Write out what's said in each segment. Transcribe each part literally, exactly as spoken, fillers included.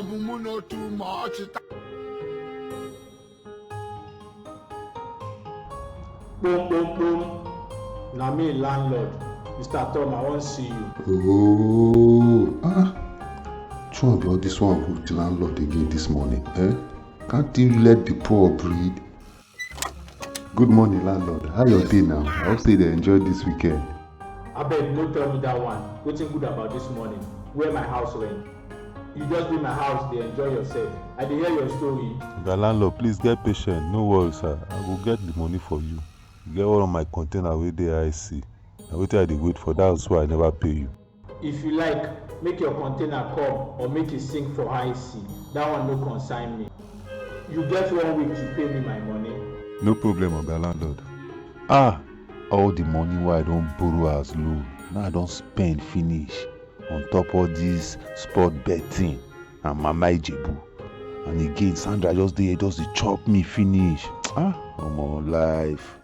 Mumu no too much. Boom, boom, boom. Na me, landlord. Mister Tom, I wan see you. Oh, ah. Which one be all this one with landlord again this morning? Eh? Can't you let the poor breathe? Good morning, landlord. How your day now? I hope say they enjoy this weekend. Abeg, no tell me that one. Wetin good about this morning? Where my house rent? You just be my house, dey enjoy yourself. I dey hear your story. Oga landlord, please get patient, no worry sir, I go get the money for you. E get one of my container wey dey I C, na wetin I dey wait for, that's why I never pay you. If you like, make your container come or make e sink for I C, that one no concern me. You get one week to pay me my money. No problem, Oga landlord. Ah, all the money wey I don borrow as loan, now I don spend finish on top all this sport betting and Mama Ijebu. And again, Sandra just dey here, just dey chop me finish. Ah, omo, life.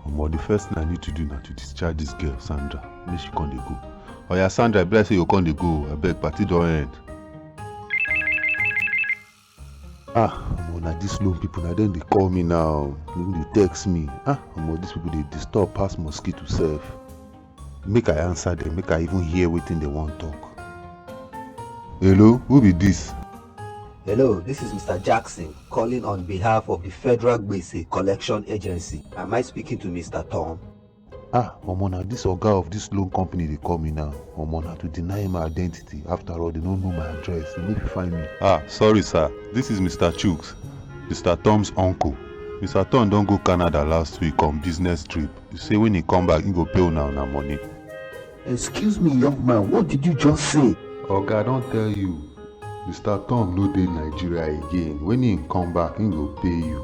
Omo, the first thing I need to do na to discharge this girl, Sandra. Make she come dey go. Oya, Sandra, e be like say you come dey go. Abeg, party don end. Ah, omo, na this loan people, na dem dey call me now. Dem dey text me. Ah, omo, these people dey disturb pass mosquito sef. Make I answer them, make I even hear wetin they wan talk. Hello, who be this? Hello, this is Mister Jackson calling on behalf of the Federal Gbese Collection Agency. Am I speaking to Mister Tom? Ah, omo, na this oga of this loan company dey call me now. Omo, na to deny my identity. After all, they no know my address. They no fit find me. Ah, sorry sir. This is Mister Chuks, Mister Tom's uncle. Mister Tom don go Canada last week on business trip. He say when he come back, he go pay una una money. Excuse me, young man, what did you just say? Oga, I don tell you, Mister Tom no dey Nigeria again. When he come back, he go pay you.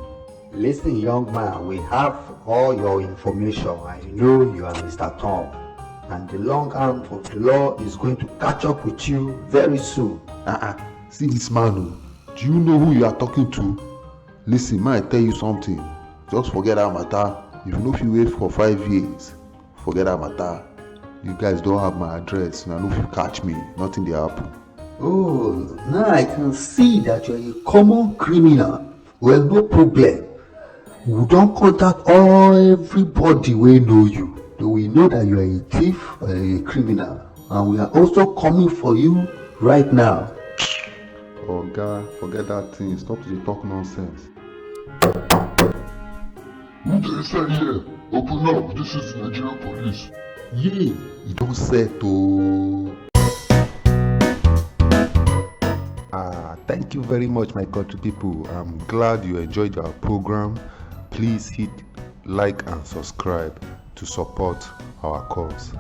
Listen, young man, we have all your information. I know you are Mister Tom, and the long arm of the law is going to catch up with you very soon. Uh-uh. See this man, oh. Do you know who you are talking to? Listen, may I tell you something? Just forget that matter. If you no fit wait for five years, forget that matter. You guys don't have my address, and I no fit catch me. Nothing dey happen. Oh, now I can see that you're a common criminal. Well, no problem. We don contact all everybody wey know you. We know that you are a thief or a criminal, and we are also coming for you right now. Oga, forget that thing. Stop to dey talk nonsense. Who dey inside here? Open up. This is Nigerian police. Yay, e don set oh. Ah, thank you very much, my country people. I'm glad you enjoyed our program. Please hit like and subscribe to support our cause.